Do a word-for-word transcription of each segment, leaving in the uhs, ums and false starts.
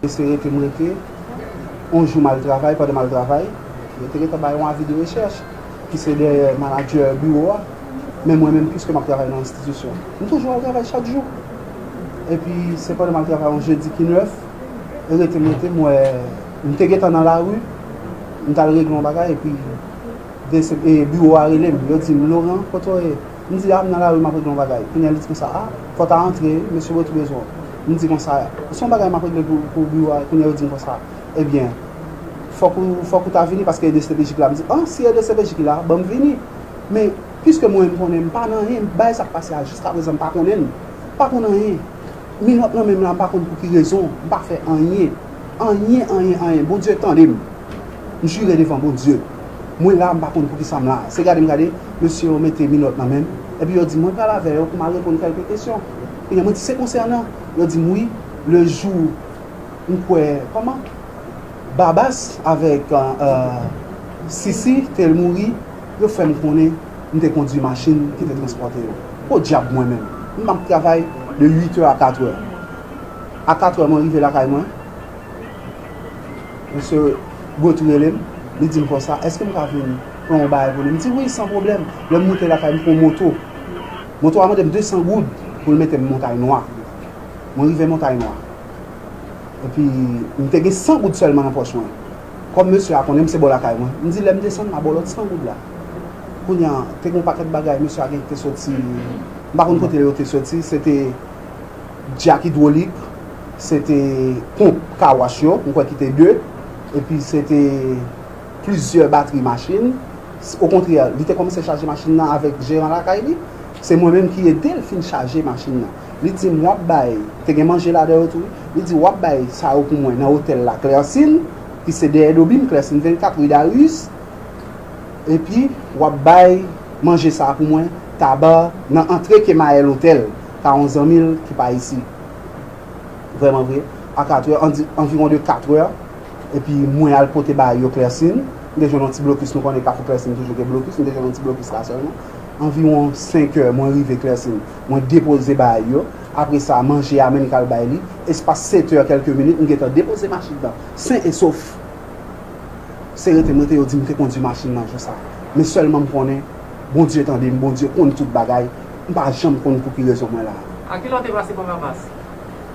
Se rete m rete. Yon jou m al travay, pandan m al travay, yo te gentan bay yon avi de rechèch ki se dèyè manadjè biwo a. Men mwen menm, piske m ap travay nan enstitisyon, m toujou al travay chak jou. Epi se pandan m al travay yon jedi ki nèf, e rete m rete, m wè, m te gentan nan lari, m t al regle yon bagay, epi de se, e, biwo a rele m, yo di m, "Laurent, kote w ye?" M di, "A, m nan lari, m ap regle yon bagay." Kounye a, li di konsa, "A, fò w ta antre, mesye Botry bezwen w." M di konsa, "Se yon bagay m ap regle pou, pou biwo a." Kounye a, yo di m konsa, "Ebyen, fòk ou, fòk ou ta vini paske e de se pe je ki la." M di, "A, si e de se pe je ki la, ban m vini." Men, piske mwen, m konnen m pa nan anyen, bagay sa k pase a, jiskaprezan, m pa konnen l. M pa konn anyen. Minòt nan men m la, m pa konn pou ki rezon, m pa fè anyen. Anyen, anyen, anyen. Bondye tande m. M jire devan Bondye. Mwen la, m pa konn pou ki sa m la. Se gade m gade, mesye yo mete minòt nan men m. Epi yo di m, mwen pral avè yo pou m al reponn kèlke kesyon. Kounye a, mwen di, se konsènan? Yo di m, wi, le jou m kwè, kòman? Babas avèk, euh, Sisi te mouri, yo fè m konnen m te kondui machin ki te transpòte yo. Podyab mwen menm. M ap travay de uit è a kat è. A kat è mwen rive lakay mwen. Mesye Botry rele m, li di m konsa, èske m ka vin pran yon bagay pou li? M di wi, san pwoblèm. Lè m moute lakay, m pran moto. Moto a mande m de san goud pou l mete m Montay Nwa. Mwen rive Montay Nwa. Epi, m te gen san goud sèlman nan pòch mwen. Kòm mesye a konnen m se bò lakay mwen, m di lè m desann, m a ba w lòt san goud la. Kounye a, te gen yon pakèt bagay, mesye a gen te soti, m pa konn kote yo te soti, se te djak idwolik, se te ponp kawach yo, m kwè ki te de, epi se te plizyè batri machin. Okontrè, li te kòmanse chaje machin nan avèk jeran lakay li. Se mwen menm ki ede l fin chaje machin nan. Li di m, w ap bay, te gen manje ladan yo tou, wi. Li di, w ap bay sa yo pou mwen nan otèl la, Clercine, ki se dèyè do bim, Clercine vennkat, ri Darius. Epi, w ap bay manje sa a pou mwen, Taba, nan antre Kemayèl Otèl, ka yon zanmi l ki pa isi. Vrèman vre, a kat è, anvi-, anviwon de kat è, epi mwen al pote bagay yo Clercine. M te jwenn yon ti blokis, nou konnen Kafou Clercine toujou gen blokis, m te jwenn yon ti blokis la sèlman. Anviwon senk è, mwen rive Clercine, mwen depoze bagay yo. Apre sa, manje a, men m k al bay li. Espas sèt è kèlke minit, m gentan depoze machin nan, sen e sof. Se rete m rete, yo di m te kondui machin nan jou sa. Men sèlman m konnen, Bondye tande m, Bondye konn tout bagay. M pa janm konn pou ki rezon mwen la. A kilè w te pase pran Babas?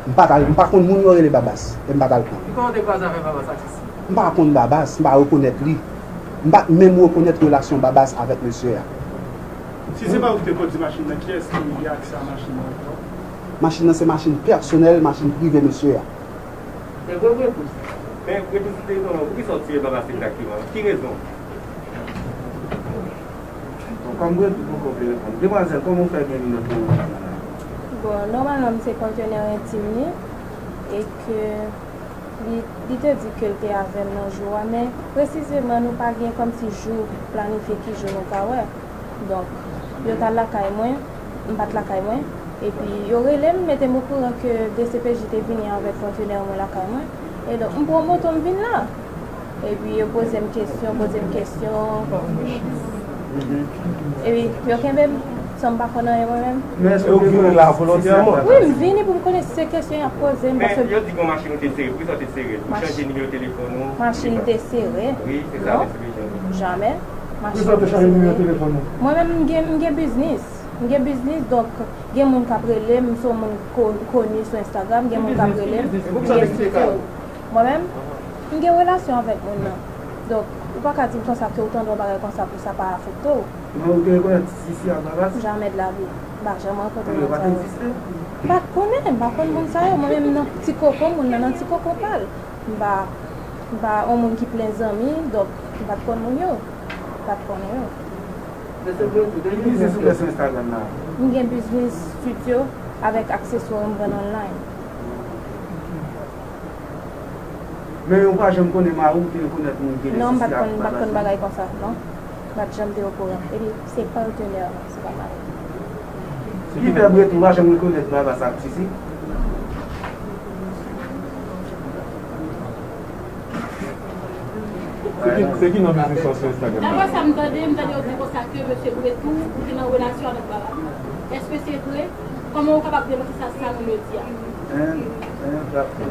M pa t al, m pa konn moun yo rele Babas, e m pa t al pran. Ki kòman w te kwaze avèk Babas Atis? M pa konn Babas, m pa rekonèt li. M pa t menm rekonèt relasyon Babas avèk mesye a. Si se pa ou ki te kondui machin nan, kiyès ki gen aksè a machin nan ankò? Machin nan se machin pèsonèl, machin prive mesye a. Men vre, vre, men vre, vizite non, poukisa w tire Babas egzakteman? Ki rezon? Bon, kòm Bretous poko vle reponn. Demwazèl, kòman w fè gen minòt nan machin nan? Bon, nòmalman, m se patenè entim li, e ke li, li te di ke l te avè m nan jou a, men presizeman, nou pa gen kòmsi jou planifye ki jou nou ka wè. Donk, yo t al lakay mwen, m pa t lakay mwen, epi yo rele m, mete m okouran ke D C P J te vini avèk patenè mwen lakay mwen. E donk, m pran moto, m vin la. Epi yo poze m kesyon, poze m kesyon. Epi yo kenbe m, san m pa konn anyen mwen menm. Men èske w te vini la volontèman? Wi, m vini pou m konnen se kesyon y ap poze m, paske yo di gon machin ou te sere, poukisa w te sere l? Ou chanje nimewo telefòn ou? Machin te sere? Wi, se sa, non. Jamè. Machin te sere. Mwen menm, m gen, m gen biznis. M gen biznis, donk, gen moun k ap rele m, m se yon moun ko-, koni sou Instagram, gen moun k ap rele m, m gen sityo. Mwen menm, m gen relasyon avèk moun nan. Donk, ou pa ka di m konsa ke ou tande yon bagay konsa pou sa pa afekte w. Men ou te rekonèt Sisi ak Babas? Jamè de la vi. M pa janm rankontre moun sa yo. Yo pa t egziste? M pa t konnen, m pa konn moun sa yo. Mwen menm nan ti koko moun nan, nan ti koko pa l. M pa, m pa yon moun ki plen zanmi, donk m pa t konn moun yo. M pa t konnen yo. Ki biznis ou fè sou Instagram la? M gen biznis stityo avèk akseswa m vann online. Men ou pa janm konnen mari w te rekonèt moun ki rele Sisi ak Babas? Non, m pa t konn, m pa t konn bagay konsa, non. M pa t janm te okouran. Epi, se patenè, se pa mari. Ki fè Bretous pa janm rekonèt Babas ak Sisi? Se ki, se ki non biznis lan sou Instagram? Daprè sa m tande, m tande yo di konsa ke mesye Bretous, ou te nan relasyon avèk Babas. Èske se vre? Kòman ou kapab demanti sa, sa moun yo di a? Hein? Hein? Bravo.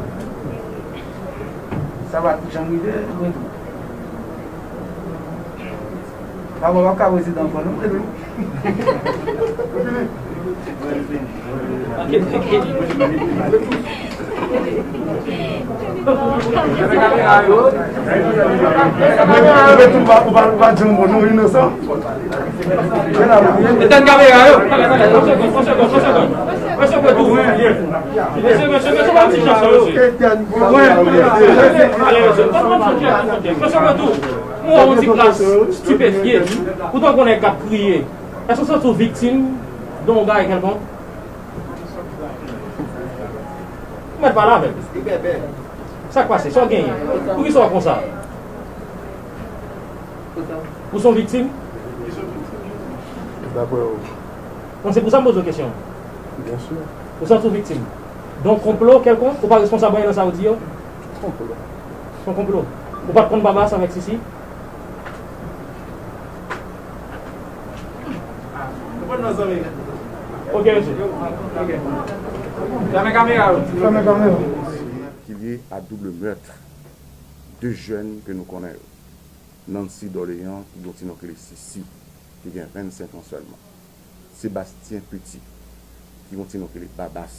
Sa va janm rive, mwen tou. Papa w ap ka prezidan ankò non, mwen tou. Mwen tou, ou pa, ou pa, ou pa janm bon, nou inosan. Etenn kamera yo. Yon segonn, yon segonn, yon segonn, yon segonn. Mesye, mesye, mesye, pa ti jan sa, mesye. Ale, mesye, pa ti jan sa, mesye. Mesye, mwen tou, mwen wè yon ti klas stipefye. Ou tankou nèg k ap kriye. Èske w santi w viktim de yon bagay kèlkonk? Ou mèt pale avè m. Sa k pase? Sa w genyen? Poukisa w konsa? Ou se yon viktim? Daprè ou? Bon, se pou sa m poze w kesyon. Byen si. Ou santi w viktim de yon konplo kèlkonk? Ou pa responsab anyen nan sa yo di yo? Konplo. Se yon konplo. Ou pa t konn Babas avèk Sisi? Ok, mesye. Ok. Fèmen kamera yo. Fèmen kamera. Ki lye a double meurtre de jèn ke nou konnen yo. Nancy Dorléans, ki gen yon ti non ki rele Sisi, ki gen vennsenk an sèlman. Sébastien Petit, ki gen yon ti non ki rele Babas,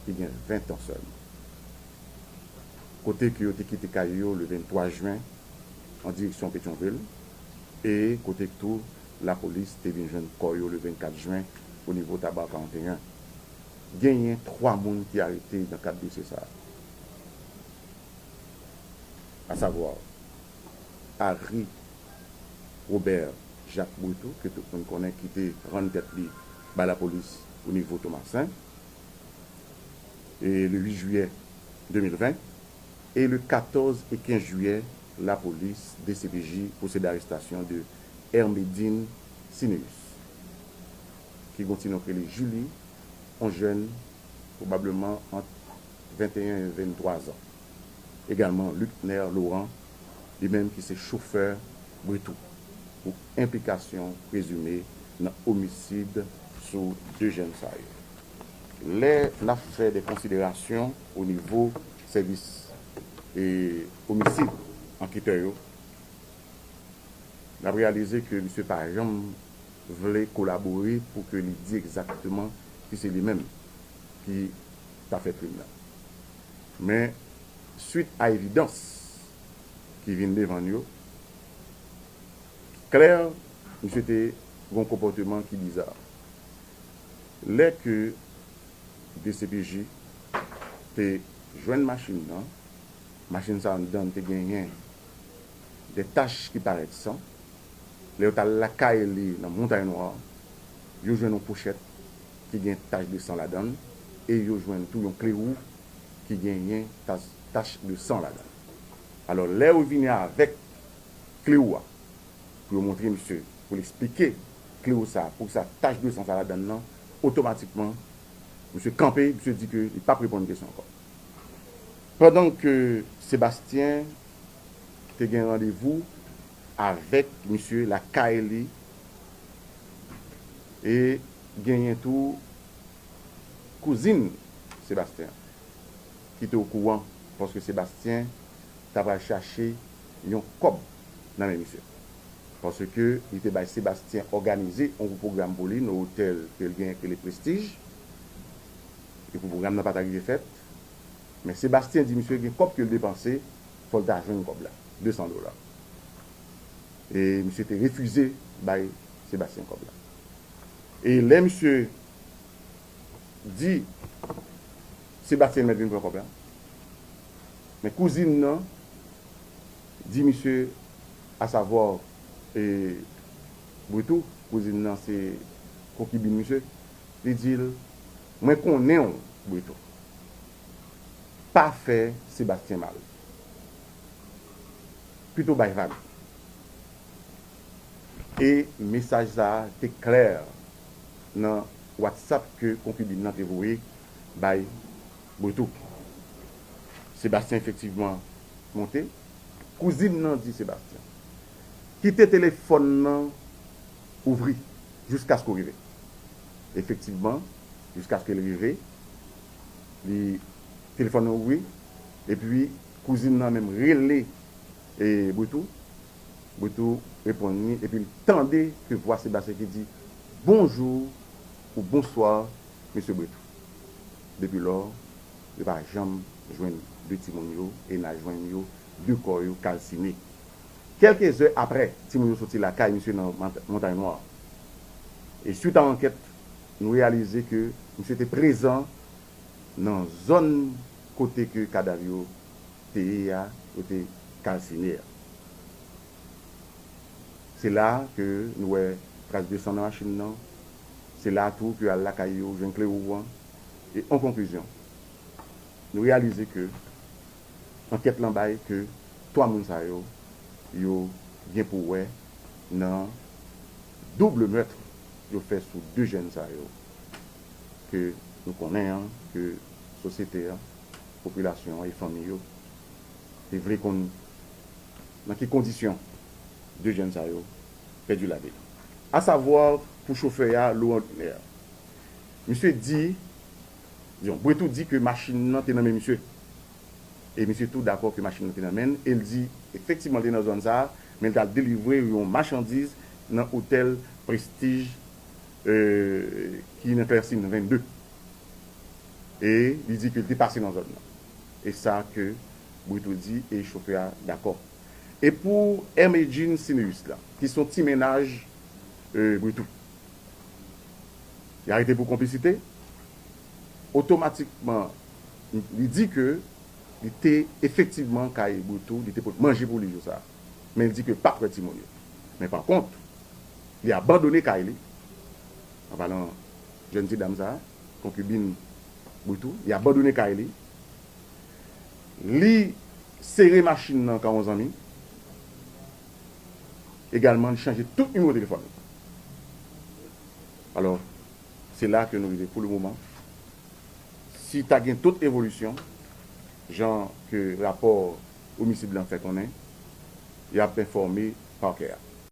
ki gen ven an sèlman. Kote ke yo te kite kay yo le venntwa jen an direksyon Petyonvil, e kote ke tou lapolis te vin jwenn kò yo le vennkat jen o nivo Taba karanteyen. Genyen twa moun ki arete nan kad dosye sa a. Asavwa, Harry Robert Jacques Bretoux, ke tout moun konnen, ki te rann tèt li bay lapolis o nivo Tomasen, e le uit jiyè de mil ven, e le katòz e kenz jiyè, lapolis, D C P J, pwosede arestasyon de Hermedine Cinéus, ki gen yon ti non ki rele Julie, yon jèn pwobableman ant venteyen e venntwa zan. Egalman, Lucner Laurent, li menm ki se chofè Bretoux, pou enplikasyon prezime nan omisid sou de jèn sa yo. Lè n ap fè de konsiderasyon o nivo sèvis, e, omisid, anketè yo, n ap reyalize ke misye pa janm vle kolabore pou ke li di egzakteman si se li menm ki ta fè krim nan. Men, swit a evidans ki vin devan n yo, klè, misye te gen yon konpòteman ki biza. Lè ke D C P J te jwenn machin nan, machin sa anndan te genyen de tach ki parèt san. Lè yo t al lakay li nan Montay Nwa, yo jwenn yon pochèt ki gen tach de san ladan l, e yo jwenn tou yon kle wou ki genyen tach, tach de san ladan l. Alò, lè yo vini avèk kle wou a, pou yo montre misye, pou l eksplike kle wou sa, poukisa tach de san sa ladan l nan, otomatikman, misye kanpe, misye di ke li p ap reponn kesyon ankò. Pandan ke Sebastyen te gen randevou avèk misye lakay li, e genyen tou kouzin Sebastyen ki te okouran, paske Sebastyen ta pral chache yon kòb nan men misye. Paske li te bay Sebastyen òganize yon gwo pwogram pou li nan otèl ke l genyen ki rele Prestige. Epi pwogram nan pa ta rive fèt. Men Sebastyen di misye gen kòb ke l depanse, fò l ta jwenn kòb la, de san dola. E misye te refize bay Sebastyen kòb la. E lè misye di Sebastyen mèt vin pran kòb la, men kouzin nan di misye, asavwa, e, Bretoux, kouzin nan se konkibin misye, li di l, "Mwen konnen w, Bretoux. Pa fè Sebastyen mal. Pito bay vag." E mesaj sa a te klè nan WhatsApp ke konkibin nan te voye bay Bretoux. Sebastyen efektivman monte. Kouzin nan di Sebastyen, "Kite telefòn nan ouvri jiskaske w rive." Efektivman, jiskaske l rive, li, telefòn nan ouvri, epi Kouzin nan menm rele e Britou. Britou reponn li, epi l tande ke vwa Sebastien ki di, "Bonjou" ou "Bonswa, mesye Britou." Depi lò, yo pa janm jwenn de timoun yo, e n a jwenn yo, de kò yo kalsine. Kèlke zè apre, timoun yo soti lakay misye nan Mont-, Montay Nwa. E swit a ankèt, nou reyalize ke misye te prezan nan zòn kote ke kadav yo te ye a, yo te kalsine a. Se la ke nou wè tras de san nan machin nan. Se la tou ke al lakay yo, jwenn kle wou an. E an konklisyon, nou reyalize ke ankèt lan bay ke twa moun sa yo, yo gen pou wè nan double meurtre yo fè sou de jèn sa yo, ke nou konnen an, ke sosyete an, popilasyon an e fanmi yo te vle konn nan ki kondisyon de jèn sa yo pèdi lavi. Asavwa, pou chofè a, Laurent Luckner, misye di, diyon, Britou di ke machin nan te nan men misye. E misye tou dakò ke machin nan te nan men l, e l di, efektivman, l te nan zòn sa a, men l t al delivre yon machandiz nan otèl Prestige, euh, ki nan Klèsin vennde. E li di ke l te pase nan zòn nan. E sa ke Britou di, e chofè a dakò. E pou Hermedjine Cineus la, ki se yon ti mennaj, euh, Britou, li arete pou konplisite, otomatikman, li di ke li te efektivman kay Britou, li te pot manje pou li jou sa a. Men li di ke l pa t wè timoun yo. Men pa kont, li abandone kay li, an palan jèn ti dam sa a, konkibin Britou, li abandone kay li, li sere machin nan ka yon zanmi, egalman, li chanje tout nimewo telefòn li. Alò, se la ke nou rive pou le moman. Si ta gen dòt evolisyon, jan ke rapò omisid lan fè konnen, y ap enfòme pakè a.